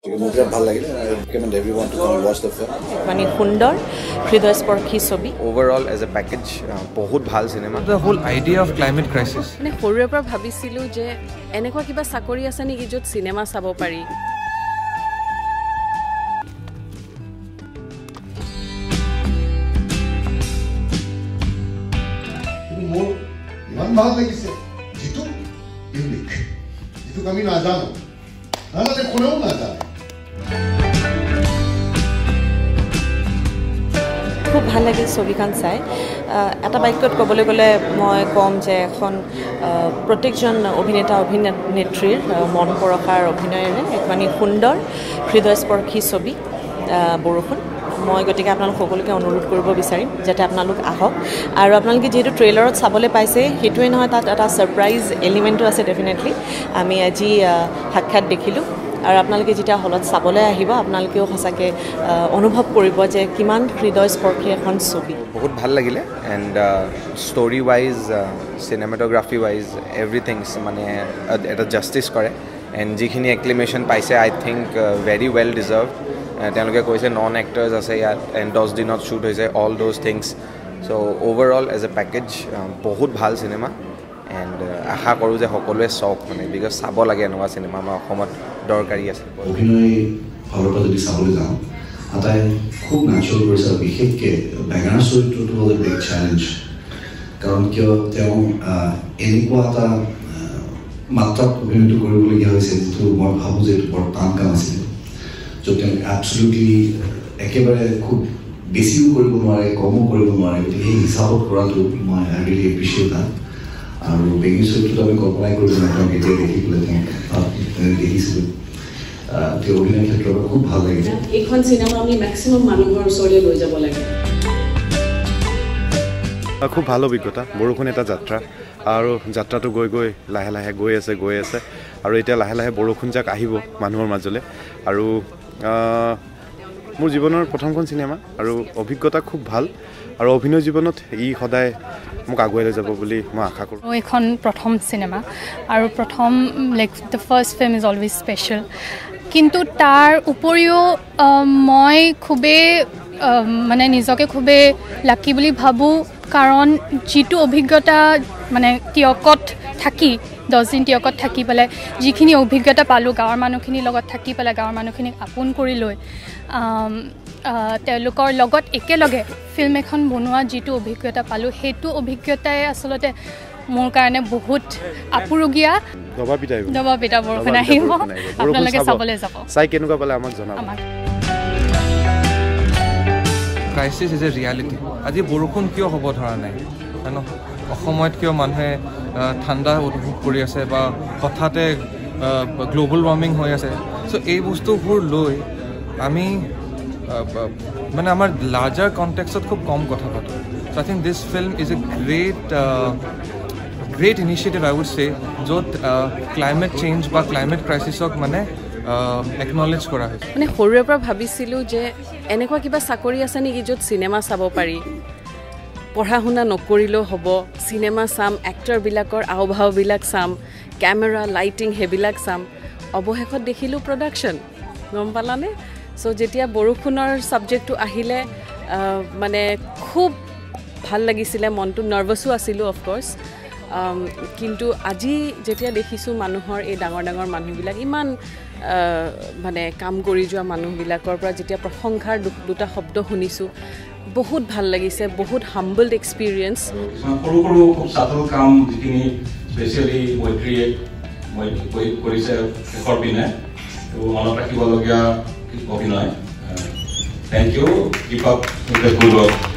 মোৰ বিৰাট ভাল লাগিলে। I recommend everyone to come watch the film. মানে সুন্দৰ হৃদয়স্পৰ্শী ছবি। অভাৰঅল এজ এ পেকেজ বহুত ভাল cinema. The whole idea of climate crisis. মানে সৰুৰে পৰা ভাবিছিলোঁ যে এনেকুৱা কিবা চাকৰি আছে নেকি য'ত চিনেমা চাব পাৰি। মোৰ ইমান ভাল লাগিছে, যিটো ইউনিক, যিটোক আমি নাজানো, নাজানে কোনেও নাজানে। খুব ভাল লাগিল ছবিখন চাই। এটা বাক্যত ক'বলৈ গ'লে মই ক'ম যে এখন প্ৰত্যেকজন অভিনেতা অভিনেত্ৰীৰ মন পৰশাৰ অভিনয়েৰে এখনি সুন্দৰ হৃদয়স্পৰ্শী ছবি বৰষুণ। মই গতিকে আপোনালোক সকলোকে অনুৰোধ কৰিব বিচাৰিম যাতে আপোনালোক আহক। আৰু আপোনালোকে যিহেতু ট্ৰেইলাৰত চাবলৈ পাইছে, সেইটোৱে নহয়, তাত এটা ছাৰপ্ৰাইজ এলিমেণ্টো আছে ডেফিনেটলি। আমি আজি সাক্ষাৎ দেখিলোঁ আৰু আপোনালোকে যেতিয়া হলত চাবলৈ আহিব আপোনালোকেও সঁচাকৈ অনুভৱ কৰিব যে কিমান হৃদয়স্পৰ্শী এখন ছবি। বহুত ভাল লাগিলে and story wise, cinematography wise, everythings মানে এটা জাষ্টিছ কৰে এণ্ড যিখিনি এক্লিমেশ্যন পাইছে I think very well deserve. তেওঁলোকে কৈছে নন এক্টাৰ্ছ আছে ইয়াত এণ্ড 10 দিনত শ্বুট হৈছে, all those things. So overall as a package বহুত ভাল চিনেমা এণ্ড আশা কৰোঁ যে সকলোৱে চাওক, মানে because চাব লাগে এনেকুৱা চিনেমা আমাৰ অসমত দৰকাৰী আছে। অভিনয় ফালৰ পৰা যদি চাবলৈ যাওঁ, আটাই খুব নেচাৰেল কৰিছে আৰু বিশেষকৈ বেঙাৰ চৰিত্ৰটো হ'ল এ বিগ চেলেঞ্জ। কাৰণ কিয় তেওঁ এনেকুৱা এটা মাত্ৰাত অভিনয়টো কৰিবলগীয়া হৈছে যিটো মই ভাবোঁ যে এইটো বৰ টান কাম আছিলে, য'ত তেওঁ এবছলিউটলি একেবাৰে খুব বেছিও কৰিব নোৱাৰে, কমো কৰিব নোৱাৰে। গতিকে সেই হিচাপত কৰাটো মই আই ৰিয়েলি এপ্ৰিচিয়েট that. আৰু বেঙীৰ চৰিত্ৰটো আমি কল্পনাই কৰিব নোৱাৰোঁ, তেওঁক এতিয়া দেখি পেলাই তেওঁক দেখিছিলোঁ, তেওঁ অভিনয় ক্ষেত্ৰৰ পৰা খুব ভাল লাগিছে। এইখন চিনেমা আমি মেক্সিমাম মানুহৰ ওচৰলৈ লৈ যাব লাগে। খুব ভাল অভিজ্ঞতা। বৰষুণ এটা যাত্ৰা আৰু যাত্ৰাটো গৈ গৈ লাহে লাহে গৈ আছে গৈ আছে আৰু এতিয়া লাহে লাহে বৰষুণজাক আহিব মানুহৰ মাজলৈ। আৰু মোৰ জীৱনৰ প্ৰথমখন চিনেমা আৰু অভিজ্ঞতা খুব ভাল আৰু অভিনয় জীৱনত ই সদায় মোক আগুৱাই লৈ যাব বুলি মই আশা কৰোঁ। এইখন প্ৰথম চিনেমা আৰু প্ৰথম like the first film is always special. কিন্তু তাৰ উপৰিও মই খুবেই মানে নিজকে খুবেই লাকি বুলি ভাবোঁ, কাৰণ যিটো অভিজ্ঞতা মানে টিয়কত থাকি 10 দিন টিয়কত থাকি পেলাই যিখিনি অভিজ্ঞতা পালোঁ, গাঁৱৰ মানুহখিনিৰ লগত থাকি পেলাই গাঁৱৰ মানুহখিনিক আপোন কৰি লৈ তেওঁলোকৰ লগত একেলগে ফিল্ম এখন বনোৱা যিটো অভিজ্ঞতা পালোঁ, সেইটো অভিজ্ঞতাই আচলতে মোৰ কাৰণে বহুত আপুৰুগীয়া। দবাপিটা বৰষুণ আহিব, আপোনালোকে চাবলৈ যাব, চাই কেনেকুৱা পালে আমাক জনাব। Crisis is a reality. আজি বৰষুণ কিয় হ'ব ধৰা নাই ন, অসমত কিয় মানুহে ঠাণ্ডা অনুভৱ কৰি আছে বা হঠাতে গ্ল'বেল ৱাৰ্মিং হৈ আছে। চ' এই বস্তুবোৰ লৈ আমি মানে আমাৰ লাৰ্জাৰ কণ্টেক্সত খুব কম কথা পাতোঁ। So I think this film is a great initiative I would say, য'ত ক্লাইমেট চেঞ্জ বা ক্লাইমেট ক্ৰাইচিছক মানে একনলেজ কৰা হৈছে। মানে সৰুৰে পৰা ভাবিছিলোঁ যে এনেকুৱা কিবা চাকৰি আছে নেকি য'ত চিনেমা চাব পাৰি, পঢ়া শুনা নকৰিলেও হ'ব, চিনেমা চাম, এক্টৰবিলাকৰ আও ভাওবিলাক চাম, কেমেৰা লাইটিং সেইবিলাক চাম। অৱশেষত দেখিলোঁ প্ৰডাকশ্যন, গম পালানে? চ' যেতিয়া বৰষুণৰ ছাবজেক্টটো আহিলে মানে খুব ভাল লাগিছিলে, মনটো নাৰ্ভাছো আছিলোঁ অফক'ৰ্ছ। কিন্তু আজি যেতিয়া দেখিছোঁ মানুহৰ এই ডাঙৰ ডাঙৰ মানুহবিলাক ইমান মানে কাম কৰি যোৱা মানুহবিলাকৰ পৰা যেতিয়া প্ৰশংসাৰ দুটা শব্দ শুনিছোঁ, বহুত ভাল লাগিছে, বহুত হাম্বল্ড এক্সপিৰিয়েঞ্চ। সৰু সৰু খুব চাটল কাম যিখিনি স্পেচিয়েলি মৈত্ৰীয়ে কৰিছে শেষৰ পিনে, মনত ৰাখিবলগীয়া অভিনয়। Thank you, keep up with the good work.